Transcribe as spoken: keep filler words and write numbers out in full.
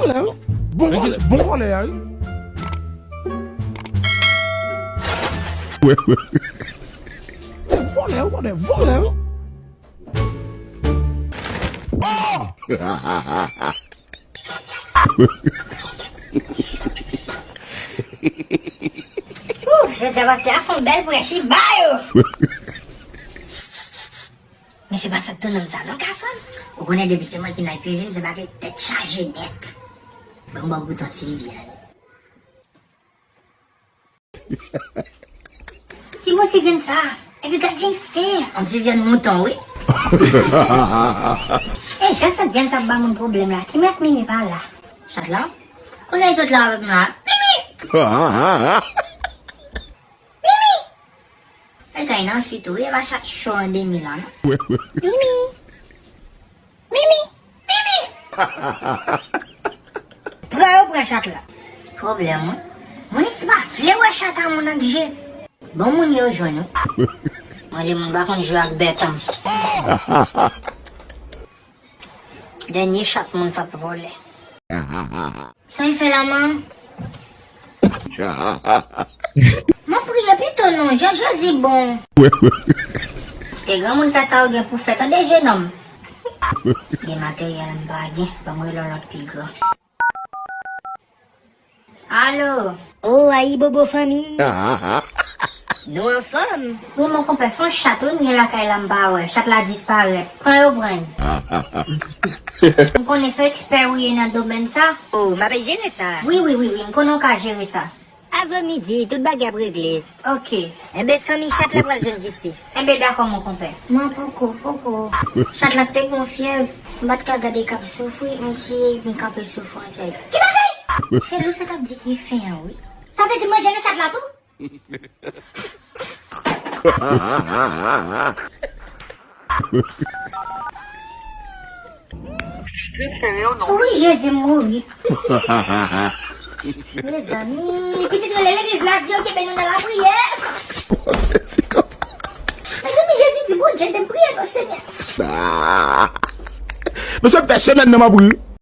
Vòlè, wi. Bon vòlè, bon vòlè a, wi. Vòlè, vòlè, vòlè, wi. Oh! Ooh, jodi a pastè a fè yon bèl prèch, li ba yo. Men se pa sa k tounen m sa non, gason. Ou konnen depi se mwen ki nan kwizin, se pa ke tèt chaje nèt. Ban m ba w goute yon ti vyann. Ki bon ti vyann sa? Epi gad jan l fen. On ti vyann mouton, wi. E jan sèt vyann sa ap ba moun pwoblèm la, ki mèt Mimi pa la? Chat la? Konnen l sot la avèk m la. Mimi! Mimi! E kay nan fi tou, wi, e pa chat cho an demi la, non. Mimi! Mimi! Mimi! Pran yo pran chat la. Pwoblèm, wi. Moun isi pa vle wè chat a moun ak je. Bon moun yo jwenn, wi. Mwen, de moun pa konn jwe ak bèt an. Dènye chat moun sa ap vòlè. Sa y fè la, man? Mwen priye pito non, jan Jezi bon. Te granmoun fè sa ou gen pou fè, tande jenòm. Gen materyèl m pa gen, ban m rele yon lòt pi gran. Alo. Oh, ayibobo fanmi. Nou anfòm? Wi, mon konpè, se yon chat, wi, m gen lakay la, m pa wè. Chat la disparèt. Pran yo, pran l. M konnen se yon ekspè ou ye nan domèn sa. Oh, m ap jere sa. Wi, wi, wi, wi, m konnen w ka jere sa. Avan midi, tout bagay ap regle. Ok. Enben, fanmi chat la pral jwenn jistis. Enben, dakò, mon konpè. Mwen poko, poko. Chat la te gon fyèv, m pa t ka gade k ap soufri, m tiye, m kanpe soufrans. Ki bagay? Se Lou sa t ap di ki fen an, wi. Sa vle di manje nan chat la tou? Wi, Jezi, m mouri. Mezanmi, pitit rele legliz la, di yo kenbe nou nan lapriyè. Mezanmi, Jezi di Bondye de m priye non, Senyè. Mesye, m fè semèn nan m ap ri.